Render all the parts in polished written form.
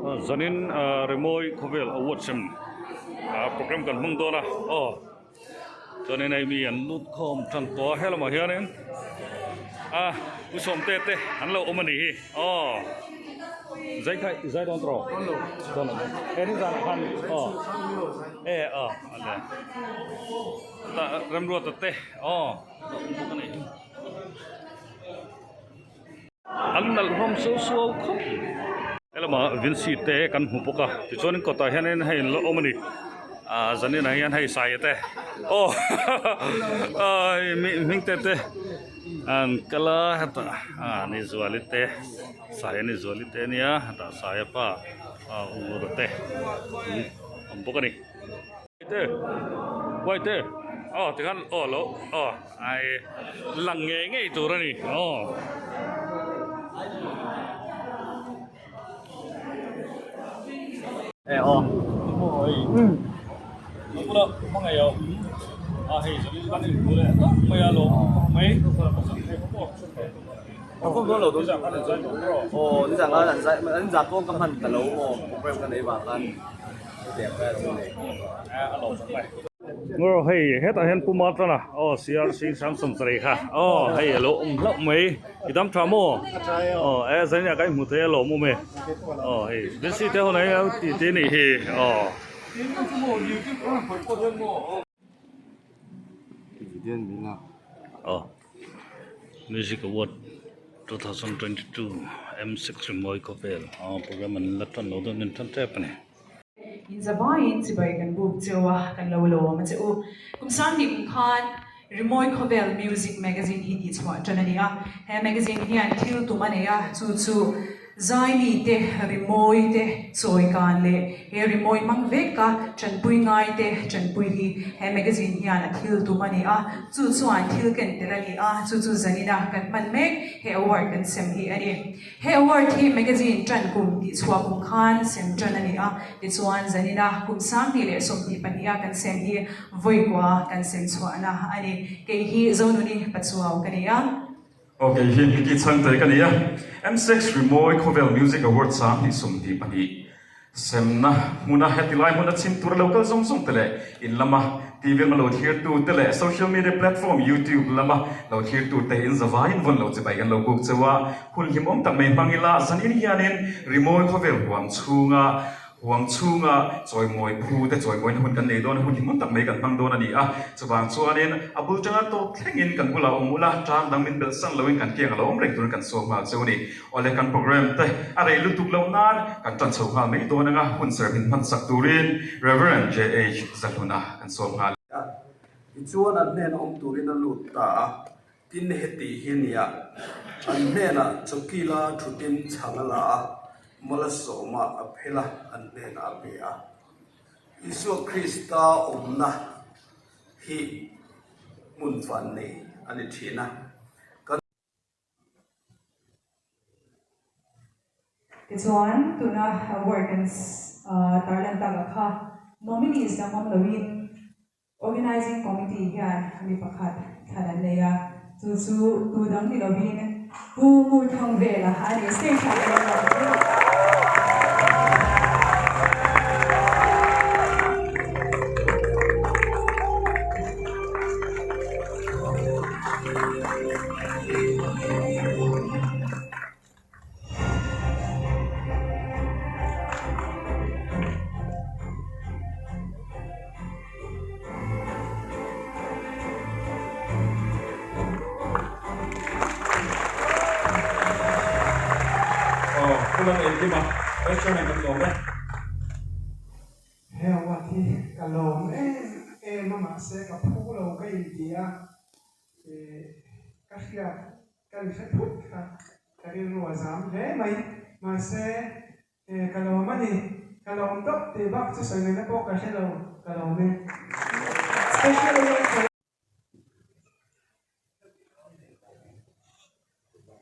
Zanin rimawi khawvel award sem program kan hmang dawn a aw chuanin hei mi an lut khawm tan tawh a helamah hianin a pu sawmte te an lo awm a nih hi aw zai kha i zai dawn tawh dawn lo he ni zanah khan aw e aw a le tah remruata te aw a awm bawk a nih hi. An nalh hlawm suau suau khawp. Helamah Vincy te kan hmu bawk a tichuanin kawtah hianin hei an la awm a ni ah zaninah hian hei saia te aw ah hming te te an kal a hetah ah ni zuali te saia ni zuali te ania hetah saia pa ah ura te an awm bawk a ni. Te uaite aw tikhan aw lo aw ai lang ngei ngei tur a ni aw. E aw bula hmangaih a awm a hei zanin kan inhmu leh tawp mai a lawm mai. Aw nizan khan an zai an zah pawh ka hman ta lo maw program ka nei vang khan. Ngaw hei hetah hian Pu Martana aw CRC Samsung sarei kha aw hei a lo awm hlauh mai i dam tha maw aw e zania ka inhmu thei a lawm awm e aw hei Vincy te ho nei ti te nih hi aw. Aw Music Award 2022 M6 rimawi khawvel aw program an la tan lo dawn in tan tep a ni. In zavaiin chibai kan buk cheu a, kan lo lawm a che u. Kum sang hnih kum khan Rimawi Khawvel Music Magazine hi tihchhuah tan a ni a. He magazine hian thil tum a nei a, chu chu Zaimi te, rimawi te chawi kan leh he rimawi hmang veka tanpui ngai te tanpui hi he magazine hian a thil tum a ni a. Chu chuan thil ken tel a ni a, chu chu zanina kan hman mek he award kan sem hi a ni. He award hi magazine tan kum tih chhuah kum khan sem tan a ni a, tichuan zanina kum 2022 a kan sem hi vawikua kan sem chhuahna a ni. Kei hi Zonuni Pachuau ka ni a. Aw kei hi Mickey Chhangte ka ni a, M6 Rimawi Khawvel Music Award 2022 Semna hmuna heti lai hmuna chhim tur a lo kal zawng zawng te leh in lama TV lama lo thirtu te leh social media platform YouTube lama lo thirtu te in zavaiin vawn lo chibai kan lo buk cheu a, hun hlimawm tak mai hmang ila zanin hianin rimawi khawvel huam chhunga huam chhunga chawimawi phu te chawimawina hun kan nei dawn a, hun hlimawm tak mai kan hmang dawn a ni a, chuvang chuanin a bul tanga tawp thlengin kan bulah awm ula tang dang min belh san loin kan kiang a lo awm reng turin kan sawm nghal cheu a ni. Awle kan program te a rei lutuk loh nan kan tan chho nghal mai dawn anga hun ser min hman sak turin Rev. JH Zahluna kan sawm nghal. A, tichuan an hnena awm turin a lut ta a, tin heti hi nia, an hnenah chawkila thutin chhang a la a, mala sawma a phel a, an hnenah a pe a. Isua Krista awmna hi hmun vannei a ni thin a, kan. Tichuan, tuna award kan tarlan takah kha nominees dang awm loin Organising Committee hian mi pakhat thlan an nei a, chu chu tu dang ni lovin Pu Ngurthangvela a ni. Stage ah ka lo lawm a. Aw, pu Lal Engkima, Vice Chairman kan lawm e. He award hi ka lawm em em a mahse ka phu lo ka inti a, ka hriat ka inhre phut kha ka rilru a zam hle mai mahse ka lawm a ni, ka lawm tawp tih bak chu sawi ngaihna pawh ka hre lo, ka lawm e. Special award for.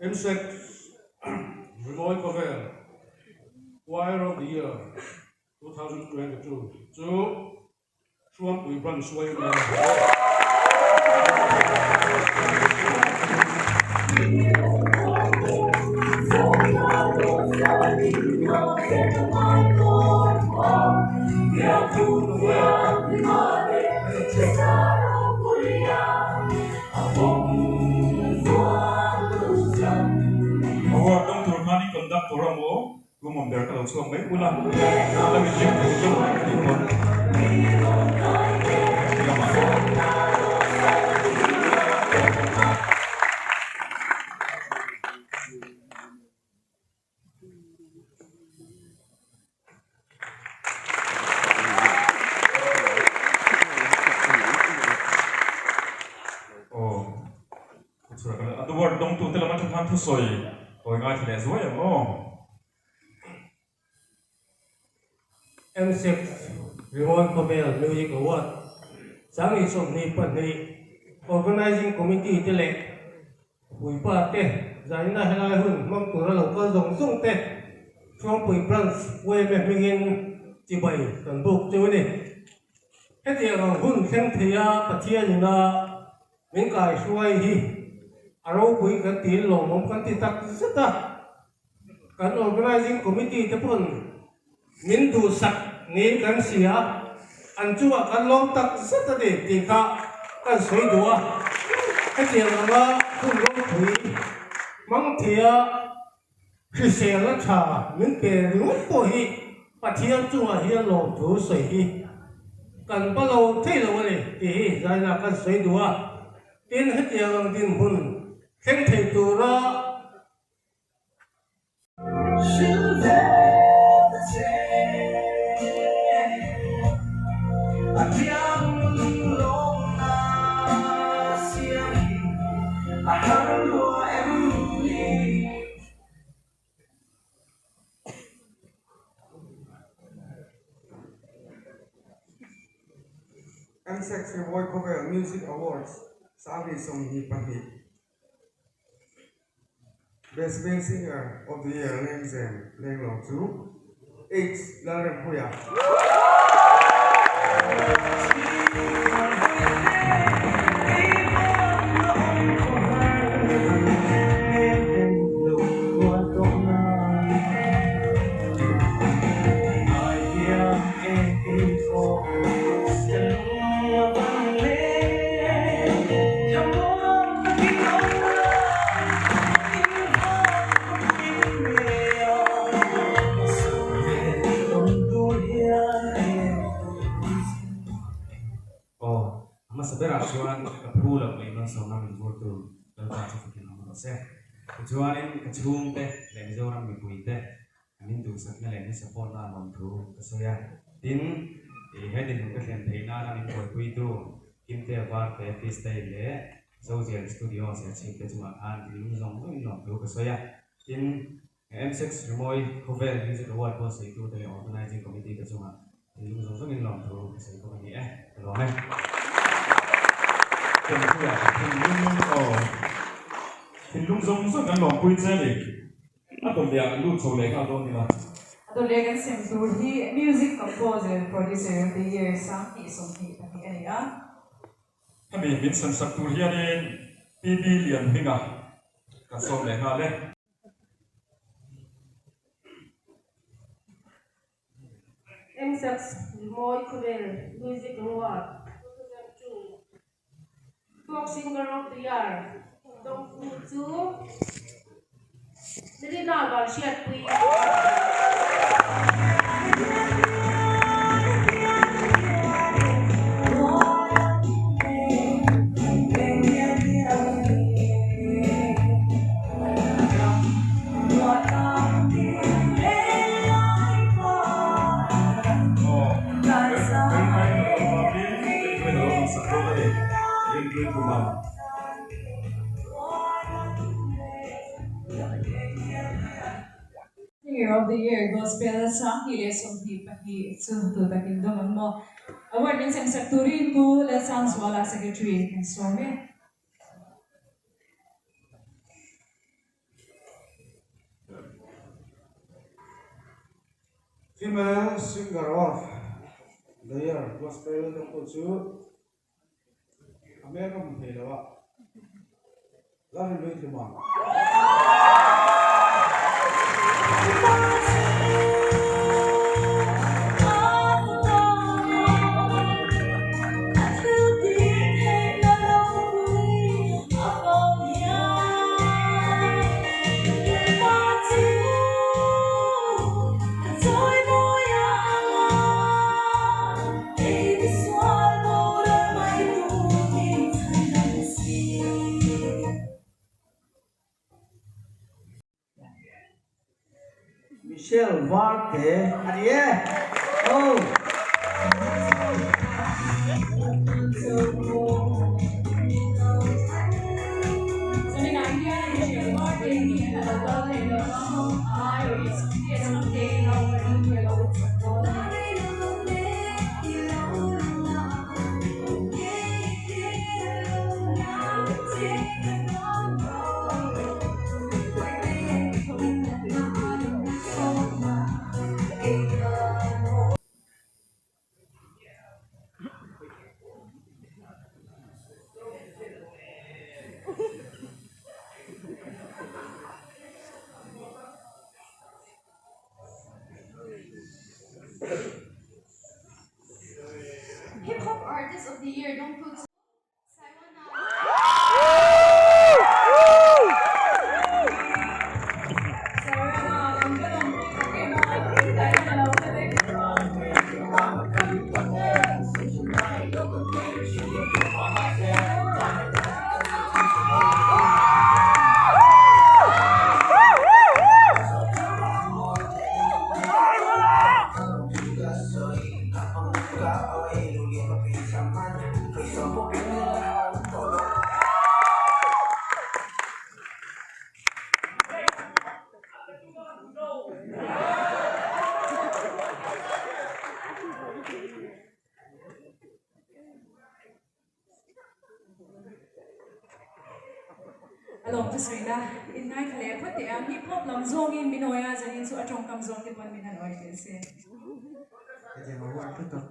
Insect rimawi khawvel Choir of the Year 2022 chu Hruampui Branch YMA Award dawng tur khanin conductor a maw Kum awm ber ka lo chhuak mai ula, lo in leng thei deuh a nih pawn lamah. Aw, award dawngtute lam atang khan thusawi tawi ngaithla leh zuai ang aw. M6 Rimawi Khawvel Music Award 2022 Organizing Committee te leh puipa te zaina helai hun hmang tura lo kal zawng zawng te Thuangpui Branch yma hmingin chibai kan buk chu a ni. Hetiang ang hun thleng theia Pathian ina min kaihruai hi a ropui kan tiin lawmawm kan ti tak zet a. Kan Organizing Committee te pawn min duhsak niin kan hria, an chungah kan lawm tak zet a ni tih kha kan sawi duh a. Hetiang anga hun ropui hmang theia hriselna tha min pe ringawt pawh hi Pathian chungah hian lawmthu sawi hi kan pa lo thei lo a ni tih hi zaina kan sawi duh a. Tin, hetiang ang dinhmun thleng thei tura M-Sex Rimawi Khawvel Music Awards 2022. Best Male Singer of the Year Lengzem Lenglawng chu H Lalrempuia. Aw, a hmasa berah chuan ka phu loh leh malsawmna min vurtu Lalpa chu fakin awm rawh se. Tichuanin ka chhungte leh Mizoram mipuite Min duhsakna leh min support na a lawm thu ka sawi a. Tin, he dinhmun ka thlen theih nana min buaipuitu Kimte Varte Freestyle leh Zozial Studio Serchhip te chungah khan thinlung zawng zawngin lawm thu ka sawi a. Tin, M6 Rimawi Khawvel Music Award buatsaitute leh Organizing Committee te chungah Thinlung zawng zawngin lawmthu ka sawi bawk a ni e, ka lawm e. Thenpuia thinlung aw thinlung zawng zawng kan lawmpui che ni. A dawleh ah lut chho leh nghal dawn ila. A dawleh kan sem tur hi Music Composer Producer of the Year 2022 a ni a. Hemi min sem sak tur hianin PB Lianhminga kan sawm leh nghal e. M6 Rimawi Khawvel Music Award 2002 Folk Singer of the Year dawngtu chu Melina Vanhriatpuii. Singer of the Year Gospel 2022 chu tu takin dawng ang maw? Award min sem sak turin Pu Lalsangzuala Secretary kan sawm e. Female Singer of the Year Gospel dawngtu chu a hmel ka hmu thei lo a, Lalrinhlui Tluma. Michelle Varte a ni e. Oh. Hip Hop Artist of the Year dawngtu chu A lawm chu sawi la, in ngaithla leh phawt teh a, hip hop lam zawngin min awi a, zanin chu a tawngkam zawng te pawn min han awi tel se. Hetiang a huan hlu tak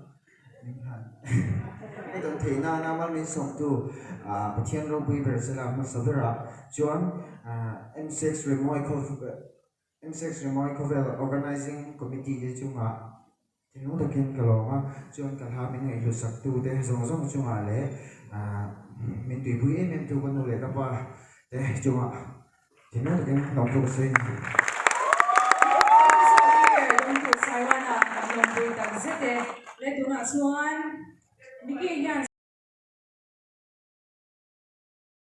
min han ka dawng theih nana mal min sawmtu Pathian ropui ber sela hmasa berah chuan M6 Rimawi M6 Rimawi Khawvel Organising Committee te chungah thinlung takin ka lawm a, chuan ka hla min ngaihhlut tu te zawng zawng chungah leh min tuipui em em tu ka nu leh ka pa te chungah thinlung takin lawmthu ka sawi a ni. Leh tunah chuan Mickey hian.